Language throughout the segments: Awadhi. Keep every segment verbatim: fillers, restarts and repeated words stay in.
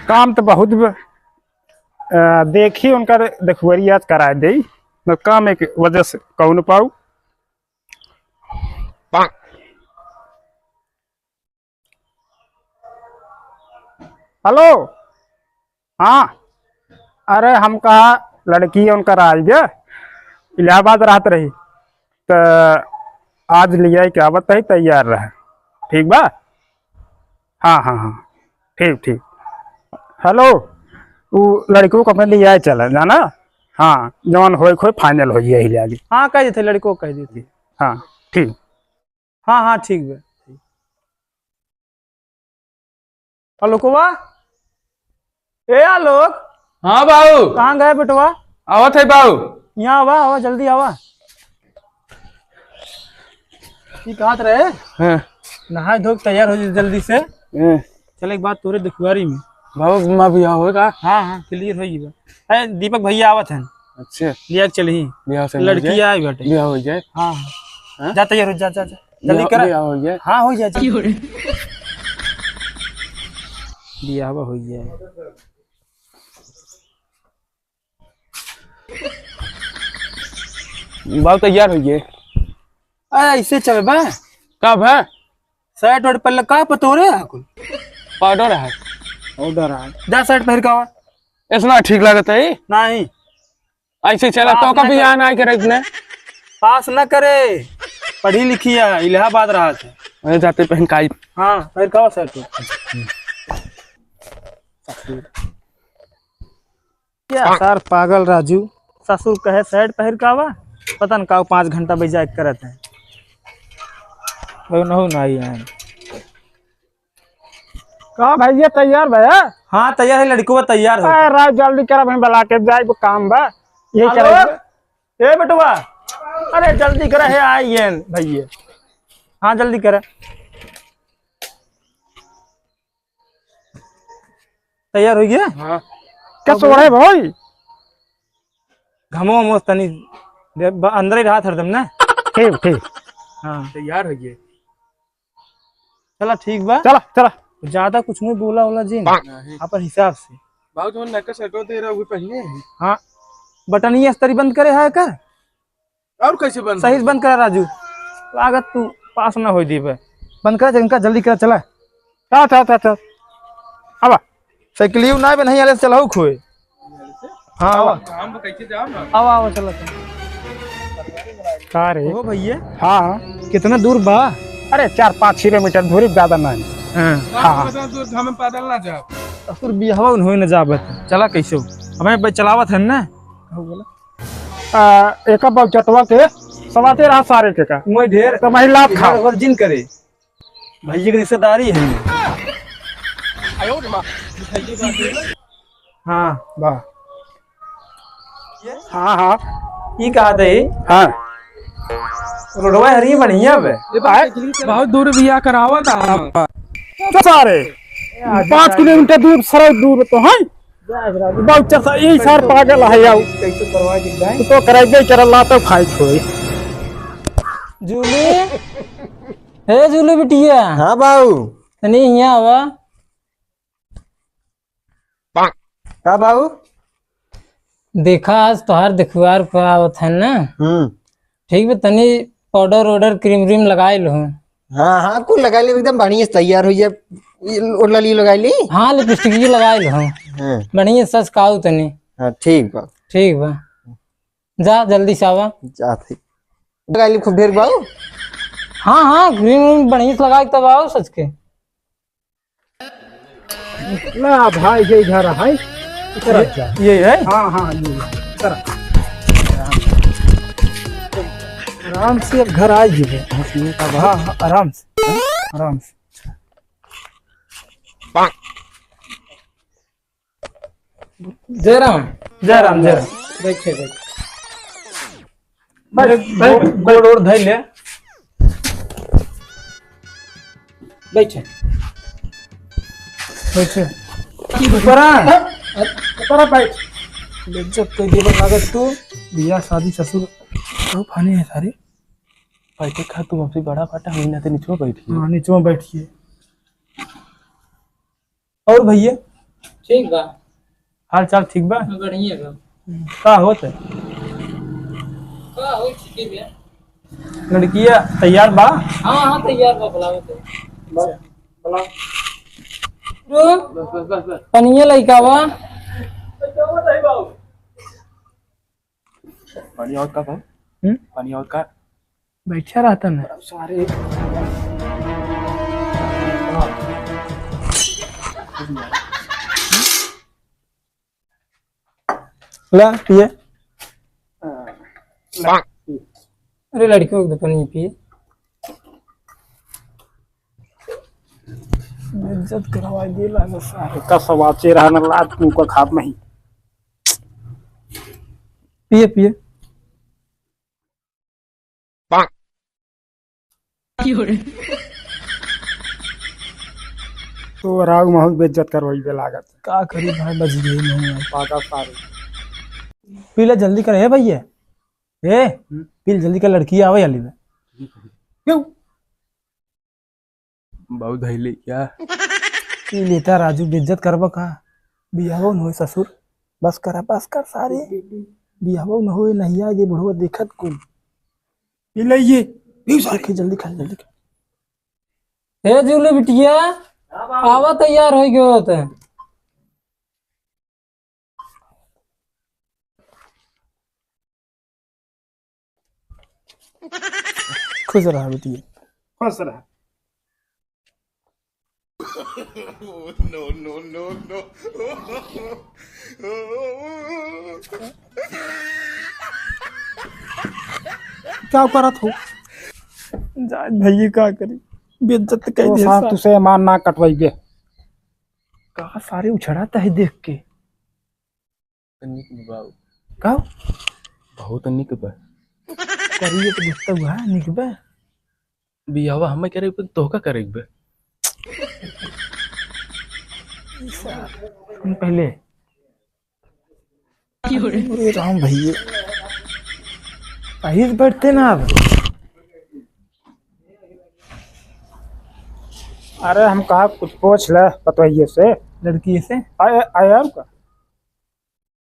काम तो बहुत ब-, अ, देखी उनकर देखुअरी आज कराए देई, न काम एक वजह से कौन पाऊ। हेलो, हाँ, अरे हम कहा लड़की उनकर आई गे, इलाहाबाद रहत रही, त आज लियाई के आवत ही, तैयार रहे, ठीक बा? हाँ, हाँ, हाँ, ठीक, ठीक। हेलो, उ लड़को को अपने लियाई चला जाना, हाँ, जवन होई खोई final होई यही ले आगे। हाँ, कह देते, लड़को कह देते। हाँ, ठीक। हाँ, हाँ, ठीक बा। आलोकवा, ए आलोक। हाँ बाबू। कहाँ गए बेटवा? आवत है बाबू। यहाँ आवा, आवा, जल्दी आवा। ई कहत रहे, हाँ। नहाए धो के तैयार हो जा जल्दी से। हाँ। चल एक बात तोरे दुखवारी में। बाबू, माँ बियाह होए का? हाँ, हाँ, clear हो गई बा। ए, दीपक भैया आवत हन। अच्छा। लिया के चलही। बियाह से लड़की आई बाटे। बियाह हो जाए। हाँ, हाँ। हाँ? जा तैयार हो, जा, जा, जा। जल्दी बियाह, करा। बियाह हो जाए। हाँ, हो जाए, जा। बियाह हो जाए। बाबू तैयार हो गए। अरे ऐसे चले बा। का बा? Shirt वर्ट पहले का पतोरे है कुल? Powder है। Powder है। जा shirt पहिर के आवा। ऐसा ठीक लागत है? नहीं। ऐसे चला पास तो ना कभी कर। आना है करे इतने। पास ना करे। पढ़ी लिखी है, इलाहाबाद रहा था। अरे जाते पहन का आई। हाँ, पहिर के आवा shirt। क्या सार पागल राजू, ससुर कहे shirt पहिर के आवा, पता न का पाँच घंटा बैजा के करत है। वो नहु ना आई है। का भैया तैयार भैया? हाँ तैयार है, लड़कुआ तैयार हो। अरे राज जल्दी करा, बहन बला के जाए, वो काम बा। ये हेलो? करे। ए बेटवा, अरे जल्दी करा है, आई है भैया। हाँ जल्दी करा। तैयार हो गया? हाँ। क्या सोड़े भाई? घमो वमो तनी दे-, ब-, अंदर ही रहा हरदम ना। ठीक, ठीक। हाँ। तैयार हो गया। चला ठीक बा। चला, चला। ज्यादा कुछ नहीं बोला होला जी। नहीं। अपन हिसाब से। बाबू तुम नक्का shirt दे रहा, वो पहने हैं। हाँ। बटनिया इस्त्री बंद करे है कर। और कैसे बंद सही से होई? बंद करा राजू, लागत तू पास ना होई दीबे। बंद करा, इनका जल्दी करा, चला। चल, चल, चल, चल। आवा। साइकिलियो ना बे, नहीं आले से चलाऊ खोए। हाँ, आवा। हम कैसे जाओ ना? आवा, आवा, चला, चला। का रे? ओ भैया। हाँ। कितना दूर बा? अरे, चार पाँच किलोमीटर दूरी, ज्यादा नहीं। हाँ। हाँ। ज्यादा दूर हम पैदल ना जाओ। ससुर बियाहवा उन्होंने ना जाबत। चला कैसे हो? हमें भाई चलावत है ना? का बोला? आ, एका बौचटवा के सवाते रहा सारे के का। मैं ढेर तो मैं लात खा। इधर उधर जिन करे। भैया के रिश्तेदारी है। हाँ। वाह। हाँ, हाँ। ई कहा थे? हाँ। रोडवा हरी बढ़िया बे। आए? बहुत दूर बिया करावा था। तो सारे पाँच किलोमीटर दूर, सड़क दूर तो है। बहुत चसा, ई सार पागल है यार। कैसे करवा के जाए? तू तो कराइबे करला तो खाई छोई। जूली, हे जूली बिटिया। हाँ बाऊ। तनी हियाँ आवा। का बाऊ? देखा आज तोहार देखुआर पर आवत है ना। हम्म। ठीक बा, तनी powder वोडर cream व्रीम लगाई लो। हाँ, हाँ, कुल लगाई ली, एकदम बढ़िया से तैयार हो जाए। ये ओढ़ला लिए लगाई ली। हाँ, lipstick ये लगाई लो। हाँ। बढ़िया सज काऊ तनी। हाँ, ठीक बा। ठीक बा। जा, जल्दी से आवा। जात है। लगाई ली खूब ढेर बाऊ। हाँ, हाँ, cream व्रीम बढ़िया से लगाई तब आओ सज के। ना भाई, ये घर है, इधर आ जा। ये है? हाँ, हाँ, ये है। इधर आ। आराम से अब घर आ ही गए। हाँ, हाँ, आराम से, आराम से। जय राम। जय राम, जय राम। बैठे, बैठे। बैठ, बैठ, गोड़ ओड़ धइ ले। बैठे। बैठे। ऊपर आ। ऊपर आ, बैठ। बेइज्जत कोई देवर लागत तू। बियाह शादी ससुर। तो फानी है सारी। बैठे खा, तू हमसे बड़ा बाटा, हम ना ते निचवा बैठिए। हाँ, निचवा बैठिए। और भैया? ठीक बा। हाल चाल ठीक बा? बढ़िया बा। का होत है? का होई, ठीक है। लड़किया तैयार बा? हाँ, हाँ, तैयार बा, बुलावत है। बस, बुलाओ। रुक। बस, बस, बस, बस। पनिया लइका बा। पानी और का भाई? हम्म? पानी और का? बैठा रहता ना। सारे। ला, पिए। अरे लड़कियों को तो पानी पिए। बेइज्जत करवा दिए ला सारे। का सवाचे रहा ना लात मुंह का खाप नहीं। पिए, पिए। तो राग महू बेइज्जत करवाई बे लागत। का करी भाई, बच गई नहीं। पागल सारे। पी ले जल्दी कर, हे भैया। ए, हम्म? पी ले जल्दी कर, लड़की आवे वाली बे। क्यों? बहुत धैले क्या? पी लेता राजू, बेइज्जत करबा का? बियाहो न होए ससुर, बस करा, बस कर सारे। बियाहो न होए, नहीं आए दे बुढ़वा देखत कुल। पी ले ये, पी सारे। खा, जल्दी खा, जल्दी खा। हे जूली बिटिया, आवा तैयार हो गयो होते। खुश रहा बेटी। खुश रहा। No, no, no, no। क्या करत हो? जाए भैया, का करी, बेइज्जत कई तो दे सार सार। तुसे मान ना कटवाई बे। का सारे उछड़ाता है देख के। निक बा। का? बहुत निक बा। करिए तो गुस्सा हुआ, निक बा। बियाहवा हमें करे बे, तोहका करे बे। हम पहले। अरे राम भैया, अहिस बैठते ना अब। अरे हम कहा कुछ पूछ ले पतोहिए से। लड़की से? आए, आए और का?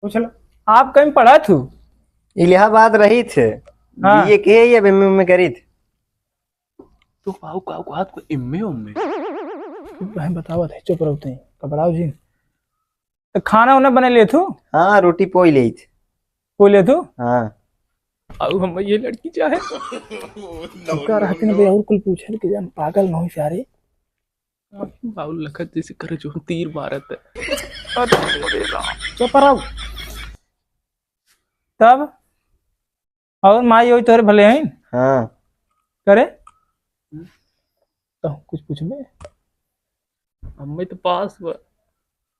पूछ ले। आप कहीं पढ़त हो? इलाहाबाद रही थे। हाँ। बीए के या एमए में करी थे। तो पाऊ का, का, का एमए उमए? भाई बतावत है, चुप रहो तुम, घबराओ जिन। तो खाना उना बना लेत हो? हाँ, रोटी पोई लेत। पोई लेत हो? हाँ। आऊ हम ये लड़की चाहे। चुपका रहते ना भाई, और कुल पूछे के जान, पागल न हो सारे। बाउल लखत जैसे करे जो तीर मारत है। अरे रे राम। चुप रहो। तब और माई ओई तोरे भले हैं? हाँ। करे? तो कुछ पूछबे? हमें तो पास बा।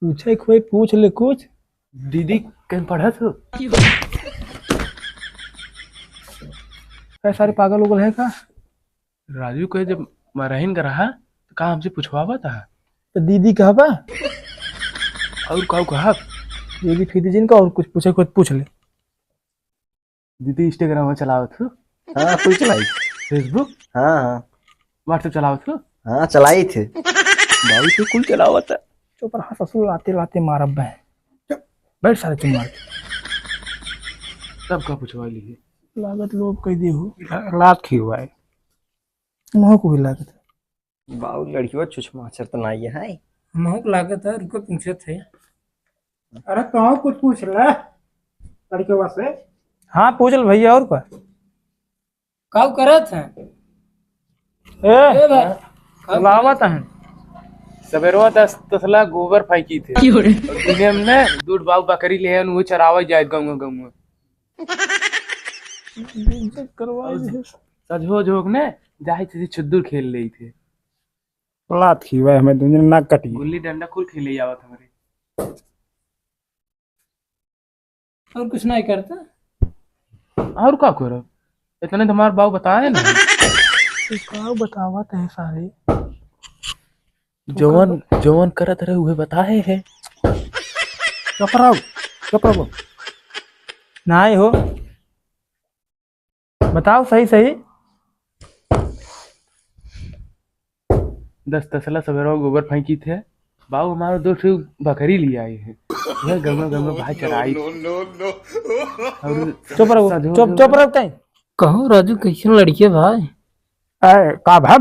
पूछे कोई पूछ ले कुछ। दीदी कहीं पढ़त हो? कई सारे पागल उगल है का? राजू कहे जब मरहिन का रहा तो का हमसे पूछवावा था? तो दीदी कहबा? और का कहब? दीदी फिर जिनका और कुछ पूछे कोई पूछ ले। दीदी Instagram में चलावत हो? हाँ, कुल चलाई। Facebook? हाँ, हाँ। WhatsApp चलावत हो? हाँ, चलाई थे। भाई तो कुल चलावत है। चुप रहा ससुर, लाते लाते मारब बे। चुप, बैठ सारे चुप मार के। तब का पूछवा ली है? लागत लोभ कह दे हो। ला-, लात खिलवाए। महू को भी लागत है। बाऊ लड़कियों छुछ माचर तो नहीं है। महू को लागत है, रुको पूछे थे। अरे तो कुछ पूछ ले लड़के से। हाँ, पूछ ले भैया, और का? काऊ करत है? ए, ए भाई, काऊ लावत है। सबेरवा दस तसला गोबर फेंकी थे। क्यों रे? और दिने में ने दूध बाऊ बकरी ले आन, वो चरावे जाए गाँव गाँव। बेइज्जत करवाए और दे। सजो जोग ने जाए थे छुद्दू खेल ले थे। लात खिलवाए हमें दोनों नाक कटी। गुल्ली डंडा कुल खेले आवत हमरे। और कुछ नहीं करता। और का करब? इतने तो हमार बाऊ बताए ना। तो का बतावत है सारे? जवन, जवन करत रहे उहे बताए है। चुप रहो, चुप रहो। नाई हो। बताओ सही सही। दस तसला सबेरवा गोबर फेंकी थे, बाबू हमारो दो ठो बकरी ले आए हैं, वह गंगा गंगा भाई चराई थे। और चुप रहो, साधु चुप, जो चुप रहो तैं। कहो राजू, कैसन लड़के भाई? ए, का भाई?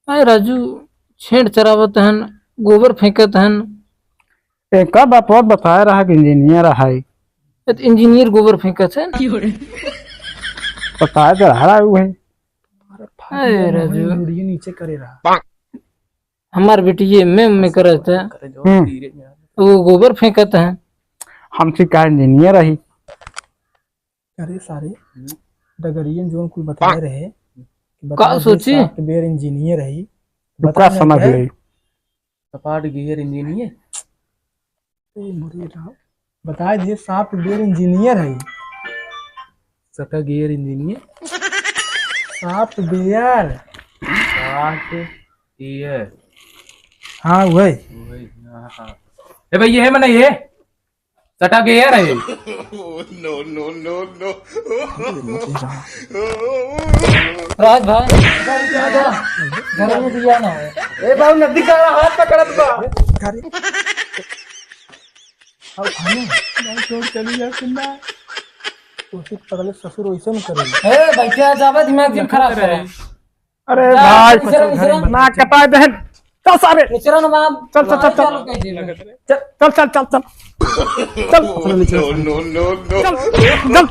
अरे राजू, छेड़ चरावत हन, गोबर फेंकत हन। ए, का बाप बहुत बताया रहा कि इंजीनियर है। ए, तो इंजीनियर गोबर फेंकत है। बताया तो रहा है वो है। अरे राजू। मुड़िए नीचे करे रहा। हमार बेटी ये में, में करत है। हम्म। वो गोबर फेंकत है। हमसे कहा इंजीनियर है। अरे सारे, हम्म। डगरियन जोन कुल बताए रहे कि का बताए दे सोची? सॉफ्टवेयर इंजीनियर है। तू बता का ना समझ क्या? ले? सपाट गियर इंजीनियर। ए मोरे राम, बताए दे सॉफ्टवेयर इंजीनियर है। सटा गियर इंजीनियर। सॉफ्टवेयर। सॉफ्टवेयर। हाँ, वही। वही, हाँ, हाँ। ए भाई, ये है मने ये? सटा के यार है। No, no, no, no। राज भाई, घर में दिया ना है। ए बाबू, नदी का हाथ पकड़त बा। अब खाने, नहीं छोड़ चली जा सुनना। तो सिर्फ पगले ससुर वैसे न करे। ए, बैठे आ जावे, दिमाग जिन खराब करे। अरे जा, भाई, निचरा, निचरा। ना कटाए बहन। चल सारे। निचरा ना बाप। चल, चल, चल, चल। चालू कर दे। चल, चल, चल, चल, चल। चल। No, no, no, no। चल, चल,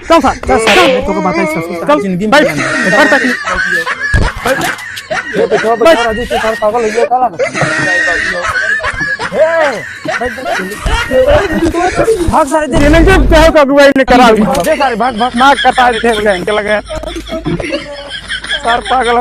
चल सारे। चल सारे, मैं तोको बताई ससुर, चल, जिंदगी में बैठ, बैठ, बैठ। ये बैठो, बैठो, राजू, से सारे पागल हो गया, का लगा? ए, बैठ, बैठ। भाग सारे, दे। ये नहीं जो कहो का अगुवाई ने करा। दे सारे, भाग, भाग। ना कटाए थे, इनके लगे। सार पागल।